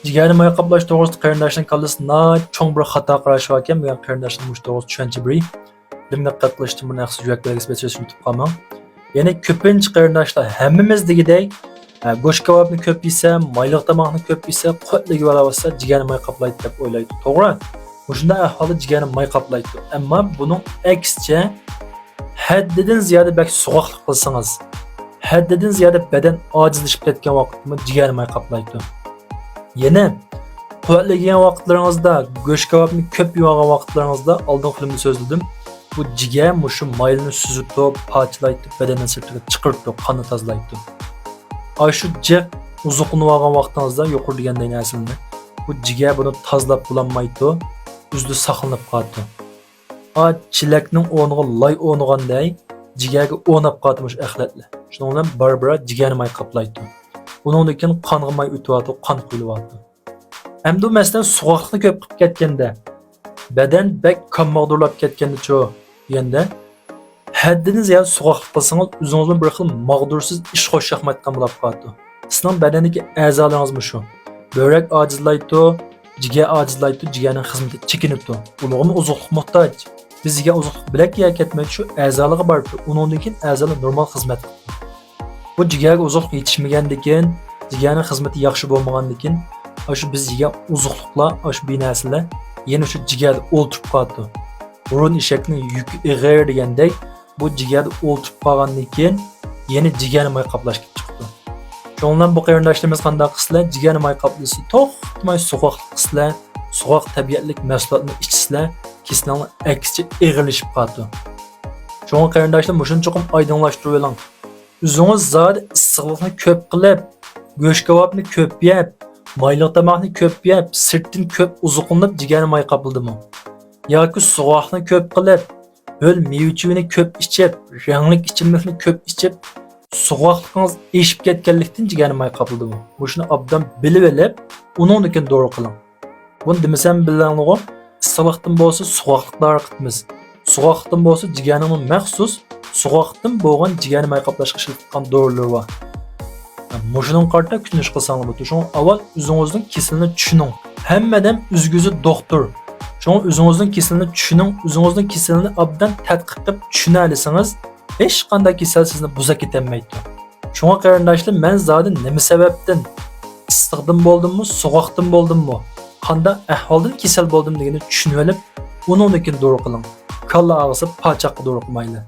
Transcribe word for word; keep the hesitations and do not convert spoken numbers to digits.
جىگەرنى ماي قاپلاش توغرىسىدا قېرىنداشنىڭ كاللىسىدا ناھايىتى چوڭ بىر خاتا قاراشى باركەن، مەن قېرىنداشنىڭ مۇشۇ توغرىسىدا چۈشەنچە بېرەي. دىققەت قىلىشتىن بۇرۇن ھەقسىز يۈرەك بەلگىسى بېسىۋېتىشنى ئۇنتۇپ قالماڭ. يەنى كۆپىنچە قېرىنداشلار ھەممىمىز دېگۈدەك، ھە، گۆش كاۋاپنى كۆپ يېسە، مايلىق تاماقنى كۆپ يېسە، قۇۋۋەتلىگىۋالاۋاتسا، جىگەرنى ماي قاپلايدۇ دەپ ئويلايدۇ. توغرا. مۇشۇنداق ئەھۋالدا جىگەرنى ماي قاپلايدۇ. ئەمما بۇنىڭ ئەكسىچە، ھەددىدىن زىيادە بەك سوغۇقلۇق قىلسىڭىز، ھەددىدىن زىيادە بەدەن ئاجىزلىشىپ كەتكەن ۋاقىتتىمۇ جىگەرنى ماي قاپلايدۇ. يەنە قۇۋۋەتلىگەن ۋاقىتلىرىڭىزدا، گۆش كاۋاپنى كۆپ يېۋالغان ۋاقىتلىرىڭىزدا، ئالدىنقى فىلىمدا سۆزلىدىم، بۇ جىگەر مۇشۇ مايلىنى سۈزۈتۈپ، پارچىلايتتۇق، بەدەننىڭ سىرتىغا چىقىرىپتۇ، قاننى تازىلايتتۇ. ئاشۇ جىق ئوزۇقلىنىۋالغان ۋاقتىڭىزدا، يۇقىرىدا دېگەندەك نەرسىلەرنى، بۇ جىگەر بۇنى تازىلاپ بولالمايدۇ، ئۆزىدە ساقلىنىپ قالىدۇ. ئا، چېلەكنىڭ ئورنىغا لاي ئورنىغاندەك، جىگەرگە ئورناپ قالىدۇ مۇشۇ ئەخلەتلەر. شۇنىڭ بىلەن بارا-بارا جىگەرنى ماي قاپلايدۇ. ئۇنىڭدىن كېيىن قانغا ماي ئۆتۈۋاتىدۇ، قان قۇيۇلۇۋاتىدۇ. ئەمدى بۇ مەسىلەن سوغۇقلۇقنى كۆپ قىلىپ كەتكەندە، بەدەن بەك كان ماغدۇرلاپ كەتكەندىچۇ دېگەندە، ھەددىدىن زىيادە سوغۇقلۇق قىلسىڭىز، ئۆزىڭىزنى بىر خىل ماغدۇرسىز، ئىچ خۇشياقمايدىغان بولاپ قالىدۇ. سىزنىڭ بەدەندىكى ئەزالىرىڭىزمۇ شۇ. بۆرەك ئاجىزلايدۇ، جىگەر ئاجىزلايدۇ، جىگەرنىڭ خىزمىتى چېكىنىدۇ. ئۇلارغىمۇ ئوزۇقلۇق موھتاج. بىز يېگەن ئوزۇقلۇق بىلەككە يەر كەتمەيدۇ، شۇ ئەزالارغا بارىدۇ. ئۇنىڭدىن كېيىن ئەزالار نورمال خىزمەت قىلىدۇ. بۇ جىگەرگە ئوزۇقلۇق يېتىشمىگەندىكىن، جىگەرنىڭ خىزمىتى ياخشى بولمىغاندىكىن، ئاشۇ بىز يېگەن ئوزۇقلۇقلار، ئاشۇ بىر نەرسىلەر يەنە شۇ جىگەردە ئولتۇرۇپ قالىدۇ. بۇرۇن ئېشەكنىڭ يۈكى ئېغىر دېگەندەك، بۇ جىگەردە ئولتۇرۇپ قالغاندىن كېيىن، يەنە جىگەرنى ماي قاپلاش كېلىپ چىقىدۇ. شۇنىڭ بىلەن بۇ قېرىنداشلىرىمىز قانداق قىلسىلەر، جىگەرنى ماي قاپلىسا، توختىماي سوغۇقلۇق ئىچسىلەر، سوغۇق تەبىئەتلىك مەھسۇلاتنى ئىچسىلەر، كېسىلىڭلار ئەكسىچە ئېغىرلىشىپ قالىدۇ. شۇڭا قېرىنداشلار، مۇشۇنى چوقۇم ئايدىڭلاشتۇرۇۋېلىڭ. ئۆزىڭىز زادى ئىسسىقلىقنى كۆپ قىلىپ، گۆش كاۋاپنى كۆپ يەپ، مايلىق تاماقنى كۆپ يەپ، سىرتتىن كۆپ ئوزۇقلىنىپ جىگەرنى ماي قاپلىدىمۇ؟ ياكى سوغۇقنى كۆپ قىلىپ، ھۆل مېۋە-چىۋىنى كۆپ ئىچىپ، رەڭلىك ئىچىملىكنى كۆپ ئىچىپ، سوغۇقلۇقىڭىز ئېشىپ كەتكەنلىكتىن جىگەرنى ماي قاپلىدىمۇ؟ مۇشۇنى ئوبدان بىلىۋېلىپ، ئۇنىڭدىن كېيىن دورا قىلىڭ. بۇنى دېمىسەم بىلىڭلىغۇ، ئىسسىقلىقتىن بولسا سوغۇقلۇققا دورا قىلىمىز. سوغۇقلۇقتىن بولسا جىگەرنىڭمۇ مەخسۇس سوغۇقلۇقتىن بولغان جىگەرنى ماي قاپلاشقا ئىشلىتىدىغان دورىلىرى بار. مۇشۇنىڭغا قارىتا كۈتۈنۈش قىلساڭلار بولىدۇ. شۇڭا ئاۋۋال ئۆزىڭىزنىڭ كېسىلىنى چۈشىنىڭ. ھەممە ئادەم ئۆزىگە ئۆزى دوختۇر. شۇڭا ئۆزىڭىزنىڭ كېسىلىنى چۈشىنىڭ، ئۆزىڭىزنىڭ كېسىلىنى ئوبدان تەتقىق قىلىپ چۈشىنەلىسىڭىز، ھېچقانداق كېسەل سىزنى بۇزۇپ كېتەلمەيدۇ. شۇڭا قېرىنداشلار، مەن زادى نېمە سەۋەبتىن، ئىسسىقتىن بولدۇممۇ، سوغۇقتىن بولدۇممۇ، قانداق ئەھۋالدىن كېسەل بولدۇم دېگىنىنى چۈشىنىۋېلىپ، ئۇنىڭدىن كېيىن دورا قىلىڭ. كاللا ئاغرىسا پاچاققا دورا قىلمايلى.